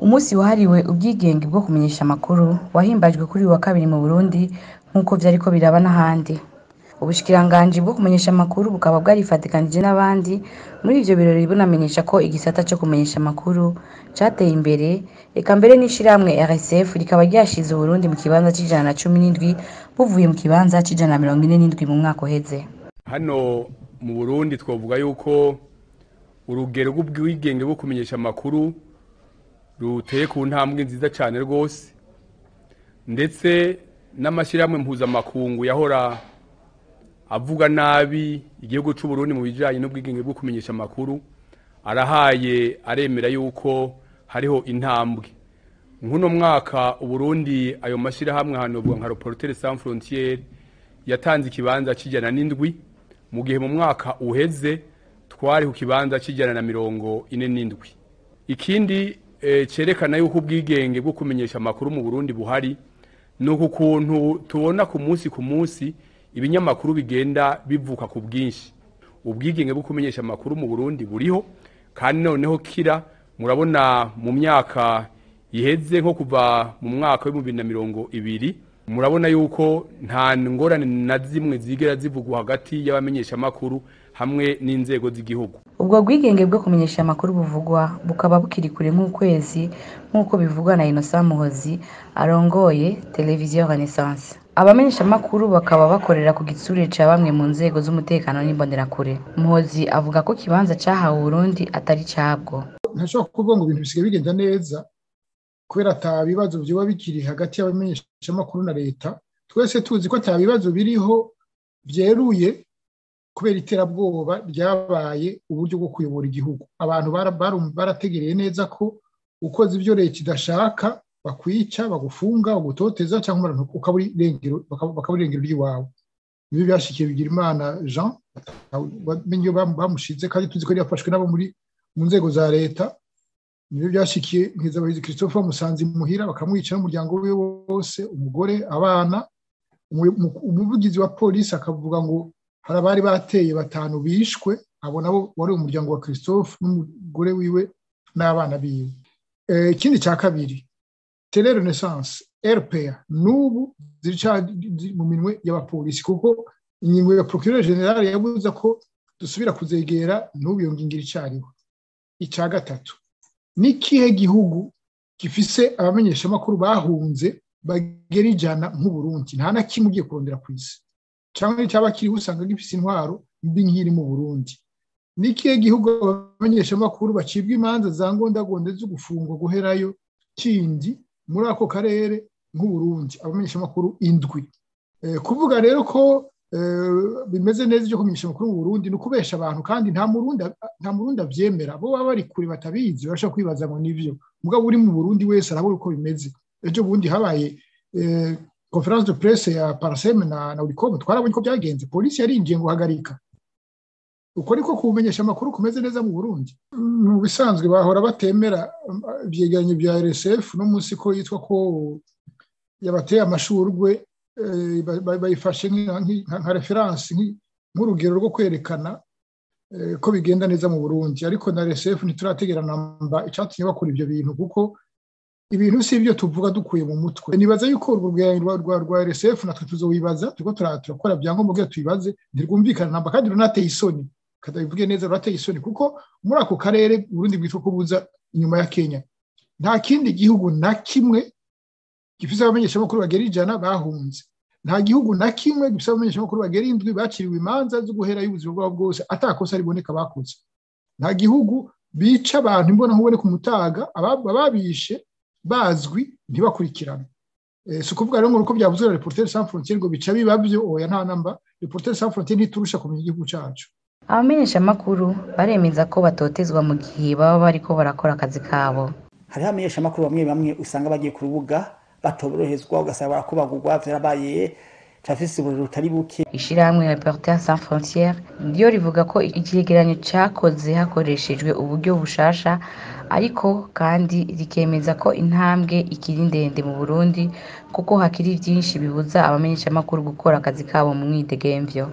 Umusi wahariwe ubwigenge bwo kumenyesha amakuru wahimbajwe kuri uyu wa kabiri mu Burundi nk'uko vyariko biraba n'ahandi. Ubushikiranganji bwo kumenyesha amakuru bukaba bwarifadikanije n'abandi muri ivyo birori, bunamenyesha ko igisata co kumenyesha amakuru cateye imbere, eka mbere n'ishirahamwe RSF rikaba ryashize Uburundi mu kibanza c'117 buvuye mu kibanza c'147 mu mwaka uheze. Hano mu Burundi twovuga yuko urugero rw'ubwigenge bwo kumenyesha amakuru ruteye ku ntambwe nziza cyane rwose, ndetse n'amashyirahamwe mpuzamakungu yahora avuga nabi igihugu cy'u Burundi mu bijyanye n'ubwigenge bwo kumenyesha amakuru arahaye aremera yuko hariho intambwe. Nk'uno mwaka Uburundi ayo mashyirahamwe hanovuga nka Reporters sans frontières yatanze ikibanza c'107, mu gihe mu mwaka uheze twari ku kibanza c'147. Ikindi cerekana yuko ubwigenge bwo kumenyesha amakuru mu Burundi buhari ni uku kuntu tubona ku munsi ku munsi ibinyamakuru bigenda bivuka ku bwinshi. Ubwigenge bwo kumenyesha amakuru mu Burundi buriho, kandi noneho kira murabona mu myaka iheze, nko kuva mu mwaka w'2020, murabona yuko nta ngorane na zimwe zigera zivugwa hagati y'abamenyeshamakuru hamwe n'inzego z'igihugu. Ubwo bwigenge bwo kumenyesha amakuru buvugwa bukaba bukiri kure nk'ukwezi, nk'uko bivugwa na Innocent Muhozi arongoye Televiziyo Renaissance. Abamenyeshamakuru bakaba bakorera ku gitsure ca bamwe mu nzego z'umutekano n'imbonerakure. Muhozi avuga ko ikibanza cahawe Uburundi atari cabwo. Ntashobora kuvuga ngo ibintu bisigaye bigenda neza kubera ata bibazo vyoba bikiri hagati y'abamenyeshamakuru na leta. Twese tuzi ko ata bibazo biriho vyeruye kubera iterabwoba ryabaye uburyo bwo kuyobora igihugu. Abantu barategereye neza ko ukoze ibyo leta idashaka bakwica, bagufunga, bagutoteza, cyangwa bakabura irengero ry'iwawe. Nibi byashikiye Bigirimana Jean, bamenye iyo bamushize, kandi tuzi ko yari yafashwe nabo muri mu nzego za leta. Nibi byashikiye Nkezabahizi Christophe, bamusanze imuhira bakamwica n'umuryango we wose, umugore, abana. Umuvugizi wa polisi akavuga ngo hari abari bateye batanu bishwe, abo nabo wari umuryango wa Christophe n'umugore wiwe n'abana biwe. Ikindi cya kabiri, Tele Renaissance, RPA n'ubu ziracari mu minwe y'abapolisi, kuko ingingo ya Procureur General yabuza ko dusubira kuzegera, n'ubu iyo ngingo icariho. Icya gatatu, ni kihe gihugu gifise abamenyeshamakuru bahunze bagera 100 nk'Uburundi? Nta na kimwe ugiye kurondera ku isi, cyangwa cyaba kiriho usanga gifise intwaro mbi nk'iri mu Burundi. Ni kihe gihugu abamenyeshamakuru bacibwa imanza za ngondagonde zo gufungwa guherayo kindi muri ako karere nk'Uburundi? Abamenyeshamakuru 7. Kuvuga rero ko bimeze neza ibyo kumenyesha amakuru mu Burundi ni ukubesha abantu, kandi nta Murundi avyemera. Bo baba bari kure batabizi barashobora kwibaza ngo nivyo, mugabo uri mu Burundi wese arabona uko bimeze. Ejo bundi habaye conference de presse ya Parsem na Uricom, twarabonye ko byagenze, polisi yarinjiye ngo hagarika. Uko niko kumenyesha amakuru kumeze neza mu Burundi. Mu bisanzwe bahora batemera ibyegeranyo bya RSF, no munsi ko yitwa ko yabateye amashurwe, bayifashe nka reference, nk'urugero rwo kwerekana ko bigenda neza mu Burundi. Ariko na RSF ntiturategera namba icatumye bakora ibyo bintu, kuko ibintu si ibyo tuvuga dukuye mu mutwe. Nibaza yuko urwo rwegeranyo rwa RSF natwe tuzowibaza, turiko turakora byangombwa kugira tubibaze, ntirwumvikana namba, kandi runateye isoni. Kadabivuge neza, rurateye isoni, kuko muri ako karere Burundi bwitwa ko buza inyuma ya Kenya, nta kindi gihugu na kimwe gifise abamenyeshamakuru bagera 100 bahunze. Nta gihugu na kimwe gifise abamenyeshamakuru bagera 7 baciriwe imanza zo guhera y'ubuzima bwabo bwose atakosa riboneka bakoze. Nta gihugu bica abantu imbona nkubone ku mutaga, ababishe bazwi ntibakurikirana. Si ukuvuga rero ngo uko byavuzwe na Reporters sans frontières ngo bica bibavyo, oya, nta namba. Reporters sans frontières ntiturusha kumenya igihugu cacu. Abamenyeshamakuru baremeza ko batotezwa mu gihe baba bariko barakora akazi kabo. Hariho abamenyeshamakuru bamwe bamwe usanga bagiye ku rubuga batoroherezwa, ugasanga barakubagurwa, vyarabaye cafise uburiro butari buke. Ishirahamwe Reporters sans frontières ryo rivuga ko icegeranyo cakoze hakoreshejwe uburyo bushasha, ariko kandi rikemeza ko intambwe ikiri ndende mu Burundi, kuko hakiri vyinshi bibuza abamenyeshamakuru gukora akazi kabo mu mwidegemvyo.